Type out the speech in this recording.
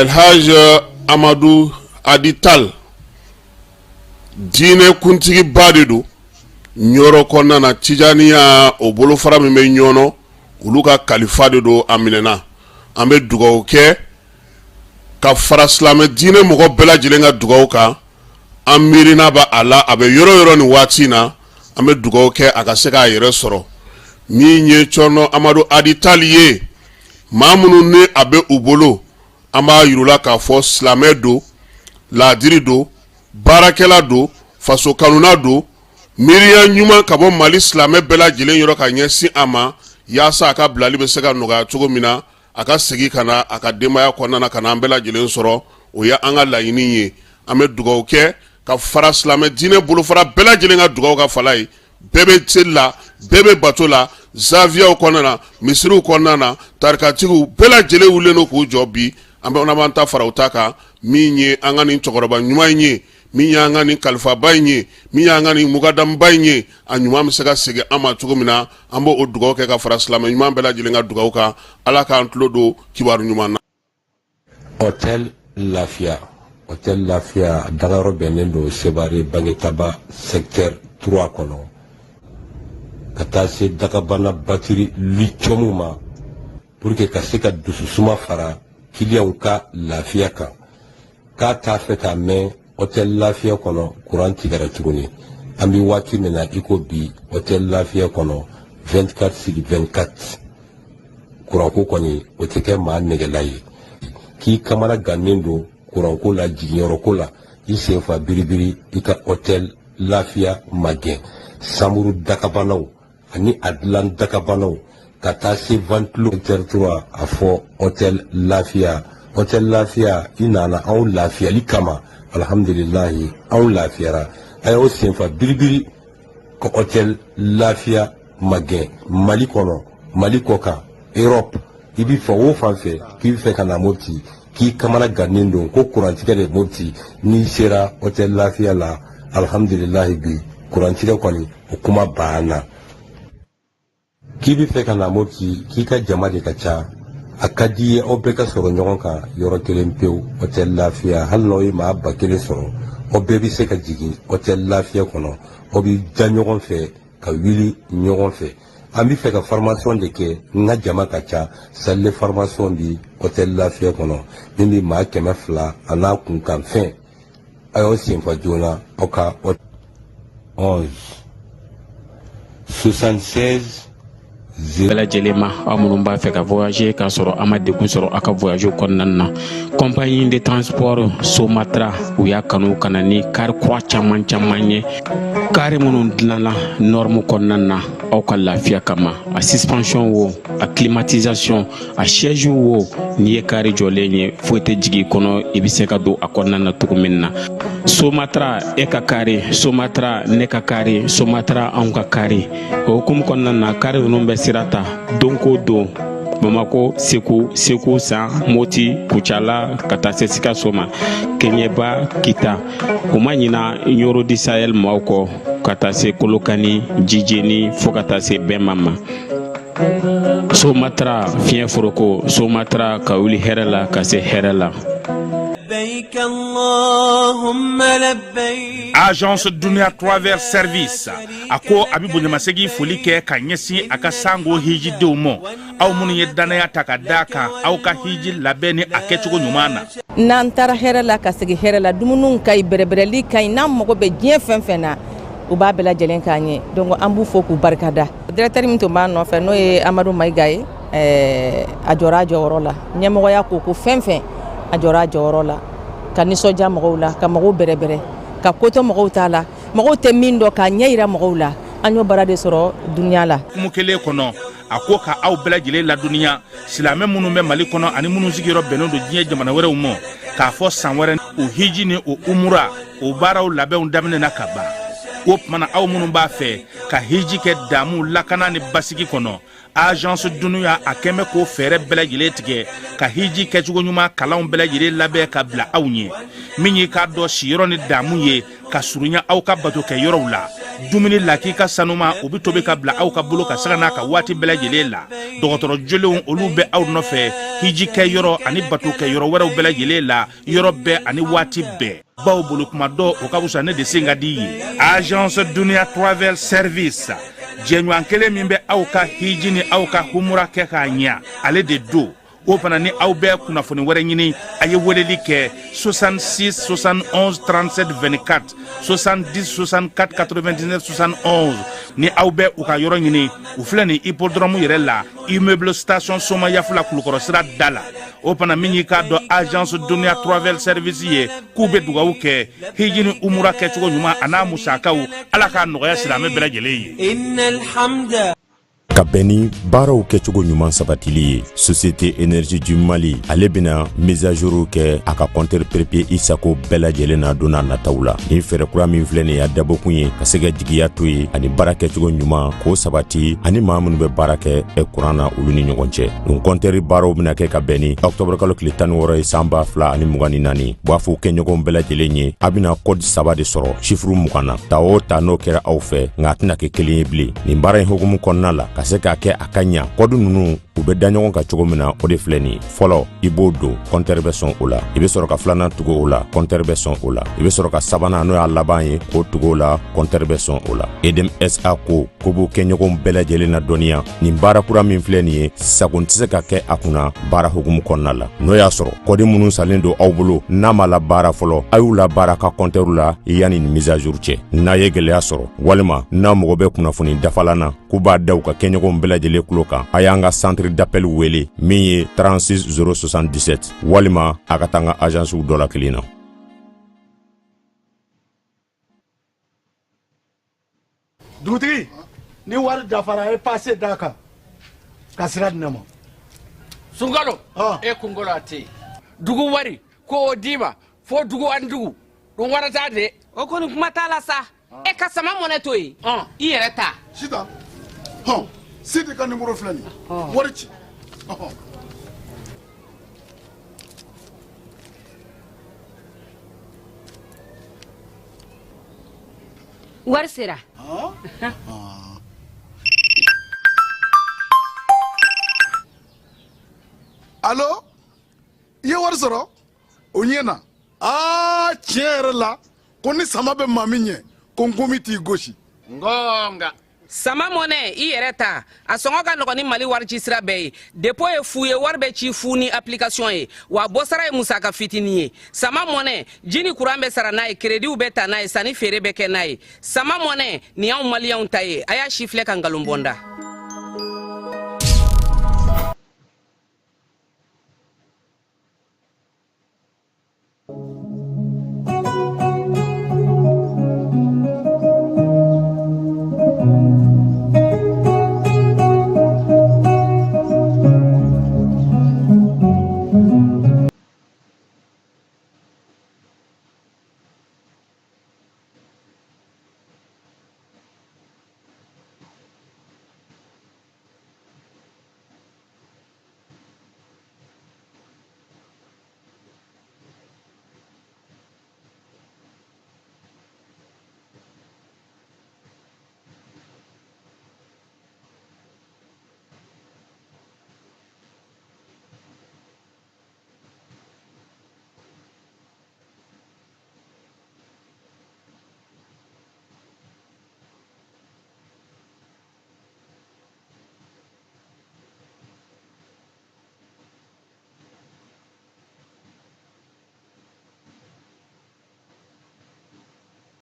Elhaj Amadu Hadi Tal diinɛ kuntigiba de don Ɲɔrɔ kɔnɔna na, Tijaniya o bolofara min bɛ Ɲɔnɔ, olu ka kalifa de don. A minɛna, an bɛ dugawu kɛ ka fara silamɛ diinɛ mɔgɔ bɛɛ lajɛlen ka dugawu kan. An miirina bɛ a la, a bɛ yɔrɔ yɔrɔ nin waati in na, an bɛ dugawu kɛ a ka se k'a yɛrɛ sɔrɔ. Min ye Cɔrɔnɔ Amadu Hadi Tal ye, maa minnu ni a bɛ u bolo, an b'a yir'u la k'a fɔ silamɛ don, laadiri don, baarakɛla don, faso kanuna don, miiriya ɲuman ka bɔ Mali silamɛ bɛɛ lajɛlen yɔrɔ ka ɲɛsin a ma, yaasa a ka bilali bɛ se ka nɔgɔya cogo min na, a ka segin ka na a ka denbaya kɔnɔna na, ka na an bɛɛ lajɛlen sɔrɔ. O ye an ka laɲini ye. An bɛ dugawu kɛ ka fara silamɛ diinɛ bolofara bɛɛ lajɛlen ka dugawu kan. Fala ye, bɛɛ bɛ seli la, bɛɛ bɛ bato la, zawiyaw kɔnɔna na, misiriw kɔnɔna na, tarikatigiw bɛɛ lajɛlen wulilen don k'u jɔ bi. An bɛ b'an ta fara u ta kan. Min ye an ka nin cɛkɔrɔba ɲuman in ye, min y'an ka nin kalifaba in ye, min y'an ka nin mukadamuba in ye, a ɲuman bɛ se ka segin an ma cogo min na, an b'o dugawu kɛ ka fara silamɛ ɲuman bɛɛ lajɛlen ka dugawu kan. Ala k'an tulo don kibaru ɲuman na. Hôtel Lafiya, Hôtel Lafiya dagayɔrɔ bɛnnen don Sebare Bangetaba secteur 3 kɔnɔ, ka taa se dagabana batiri lithium ma, pour que ka se ka dususuma fara kiliyanw ka lafiya kan. K'a t'a fɛ k'a mɛn Hôtel Lafiya kɔnɔ kuran tigɛra tuguni. An bɛ waati min na i ko bi, Hôtel Lafiya kɔnɔ 24 sur 24, kuranko kɔni o tɛ kɛ maa nɛgɛla ye. K'i kamana gannen don kuranko la, jiginyɔrɔko la, i sen fa biribiri, i ka Hôtel Lafiya magɛn. Samuru dakabanaw ani a dilan dakabanaw ka taa se ventilo secteur 3, a fɔ Hôtel Lafiya. Hôtel Lafiya, i nana anw lafiyali kama, alhamdulilahi, anw lafiyara. A y'aw senfa biribiri ka Hôtel Lafiya magɛn. Mali kɔnɔ, Mali kɔ kan, Europe, i bɛ fan o fan fɛ k'i bɛ fɛ ka na Mopti, k'i kamana gannen don ko kurantigɛ de Mopti, n'i sera Hôtel Lafiya la, alhamdulilahi, bi kurantigɛ kɔni o kuma banna. K'i bɛ fɛ ka na Mopti, k'i ka jama de ka ca, a ka di i ye aw bɛɛ ka sɔrɔ ɲɔgɔn kan yɔrɔ kelen pewu, Hôtel Lafiya, hali n'aw ye maa 1000 sɔrɔ, aw bɛɛ bɛ se ka jigin Hôtel Lafiya kɔnɔ, aw bɛ da ɲɔgɔn fɛ ka wuli ɲɔgɔn fɛ. An bɛ fɛ ka formation de kɛ, n ka jama ka ca, salle de formation bi Hôtel Lafiya kɔnɔ min bɛ maa 200 a n'a kunkanfɛn. A y'aw senfa joona aw ka 11 76. Bɛɛ lajɛlen ma, aw minnu b'a fɛ ka voyager k'a sɔrɔ a ma degun sɔrɔ aw ka voyage kɔnɔna na, compagnie de transport Somatra, u y'a kanu ka na ni car kura caman caman ye, car minnu dilanna norme kɔnɔna na aw ka lafiya kama. A suspension wo, a climatisation, a siège wo, n'i ye car jɔlen ye, foyi tɛ jigin i kɔnɔ, i bɛ se ka don a kɔnɔna na cogo min na. Somatra, e ka car Somatra, ne ka car Somatra, anw ka car. O hukumu kɔnɔna na, car ninnu bɛ sira ta don ko don Bamako, Segu, Segu San, Moti, Kucala, ka taa se Sikaso ma, Keɲeba, Kita. U ma ɲina Ɲoro du Sahel maaw kɔ, ka taa se Kolokani, Jijeni, fo ka taa se Bɛnma ma. Somatra, fiɲɛ foroko Somatra, ka wuli hɛrɛ la ka se hɛrɛ la. Agence Dunia Travel Service a ko a bɛ bonyamasegin foli kɛ ka ɲɛsin a ka sango hijidenw ma, aw minnu ye dannaya ta ka da kan aw ka hiji labɛn ni a kɛcogo ɲuman na. N'an taara hɛrɛ la ka segin hɛrɛ la, dumuniw ka ɲi, bɛrɛbɛrɛli ka ɲi. N'an mago bɛ diɲɛ fɛn fɛn na, u b'a bɛɛ lajɛlen k'an ye. Donc an b'u fo k'u barikada. Directeur min tun b'a nɔfɛ, n'o ye Amadu Mayiga ye, a jɔra a jɔyɔrɔ la. Ɲɛmɔgɔya ko ko fɛn fɛn, a jɔra a jɔyɔrɔ la ka nisɔndiya mɔgɔw la, ka mɔgɔw bɛrɛbɛrɛ, ka kotɔ mɔgɔw t'a la, mɔgɔw tɛ min dɔn, k'a ɲɛ yira mɔgɔw la. An y'o baara de sɔrɔ dunuya la. Kumu kelen kɔnɔ, a ko ka aw bɛɛ lajɛlen ladɔnniya, silamɛ minnu bɛ Mali kɔnɔ ani minnu sigiyɔrɔ bɛnnen don diɲɛ jamana wɛrɛw ma, K'a fɔ san wɛrɛ o hiji ni o umura o baaraw labɛnw daminɛna ka ban. O tuma na, aw minnu b'a fɛ ka hiji kɛ damu, lakana ni basigi kɔnɔ, Agence Dunuya a kɛn bɛ k'o fɛɛrɛ bɛɛ lajɛlen tigɛ ka hiji kɛcogo ɲuman kalanw bɛɛ lajɛlen labɛn ka bila aw ɲɛ. Min y'i k'a dɔn siyɔrɔ ni damu ye ka surunya aw ka batokɛ yɔrɔw la, dumuni lakika sanuma o bɛ tobi ka bila aw ka bolo ka sanga n'a ka waati bɛɛ lajɛlen la. Dɔgɔtɔrɔ jolenw olu bɛ aw nɔfɛ hiji kɛ yɔrɔ ani batokɛ yɔrɔ wɛrɛw bɛɛ lajɛlen la, yɔrɔ bɛɛ ani waati bɛɛ. Baw bolo kuma dɔ o ka fisa ne de sen ka di ye. Agence Dunia Travel Service, jɛɲɔgɔn kelen min bɛ aw ka hiji ni aw ka humura kɛ k'a ɲa, ale de don. O fana ni aw bɛ kunnafoni wɛrɛ ɲini, a ye weleli kɛ 66 71 37 24, 70 64 99 71. Ni aw bɛ u ka yɔrɔ ɲini, u filɛ nin hippodrome yɛrɛ la, immeuble station Somayafula, Kulukɔrɔ sira da la. O fana min y'i k'a dɔn Agence Dunia Travel Service ye, k'u bɛ dugawu kɛ hiji ni umura kɛcogo ɲuman a n'a musakaw, Ala k'a nɔgɔya silamɛ bɛɛ lajɛlen ye. Ka bɛn ni baaraw kɛcogo ɲuman sabatili ye, Société Énergie du Mali ale bɛna mise à jour kɛ a ka compteur prépayé i sago bɛɛ lajɛlen na don n'a nataw la. Nin fɛɛrɛ kura min filɛ nin ye, a dabɔkun ye ka se ka jigiya to ye ani baara kɛcogo ɲuman k'o sabati ani maa minnu bɛ baara kɛ kuran na, olu ni ɲɔgɔn cɛ. Nin kɔntɛri baaraw bɛna kɛ ka bɛn ni ɔktɔburu kalo tile 16 ye san 2024. B'a fɔ kɛɲɔgɔn bɛɛ lajɛlen ye, a bɛna kɔdi saba de sɔrɔ sifuru 20 na. Ta o ta, n'o kɛra aw fɛ, nka a tɛna kɛ kelen ye bilen. Nin baara in hukumu kɔnɔna la, ka se k'a kɛ a ka ɲa, kɔdi ninnu u bɛ da ɲɔgɔn kan cogo min na, o de filɛ nin ye. Fɔlɔ, i b'o don, kɔntɛri bɛ sɔn o la. I bɛ sɔrɔ ka filanan tugu o la, kɔntɛri bɛ sɔn o la. I bɛ sɔrɔ ka sabanan, n'o y'a laban ye, k'o tugu o la, kɔntɛri bɛ sɔn o la. Edm SA ko ko b'u kɛɲɔgɔnw bɛɛ lajɛlen na dɔnniya, nin baara kura min filɛ nin ye, sagon tɛ se ka kɛ a kunna baara hukumu kɔnɔna la. N'o y'a sɔrɔ kɔdi minnu salen don aw bolo n'a ma labaara fɔlɔ, a y'u labaara ka kɔntɛriw la yanni nin mise à jour cɛ. N'a ye gɛlɛya sɔrɔ walima n'a mago bɛ kunnafoni dafalan na, k'u b'a da u ka kɛɲɔgɔnw bɛɛ lajɛlen tulo kan, a y'an ka centre d'appel wele min ye 36 077, walima a ka taa an ka agencew dɔ la kelen na. Dugutigi, ni wari dafara, a ye pase d'a kan ka sira di ne ma. Sunkalo, e kunkolo a tɛ yen. Dugu wari ko o d'i ma fo dugu ani dugu ɗum warata de. O kɔni, kuma t'a la sa. E ka sama mɔnɛ to yen, i yɛrɛ ta. Sitan, hɔn, Sidi ka nimoro filɛ nin ye, wari ci. Wari sera. Alo, i ye wari sɔrɔ o ɲɛ na. Aa, tiɲɛ yɛrɛ la, ko ni sama bɛ maa min ɲɛ, ko nkomi t'i gosi. Ngonga. Sama mɔnɛ, i yɛrɛ ta, a sɔngɔ ka nɔgɔn ni Mali wari ci sira bɛɛ ye. Dépôt ye fu ye, wari bɛ ci fu ni application ye, wa bɔsara ye musaka fitinin ye. Sama mɔnɛ, ji ni kuran bɛ sara n'a ye, kerediw bɛ ta n'a ye, sanni feere bɛ kɛ n'a ye. Sama mɔnɛ nin y'anw maliyɛnw ta ye. A y'a si filɛ ka nkalon bɔnda.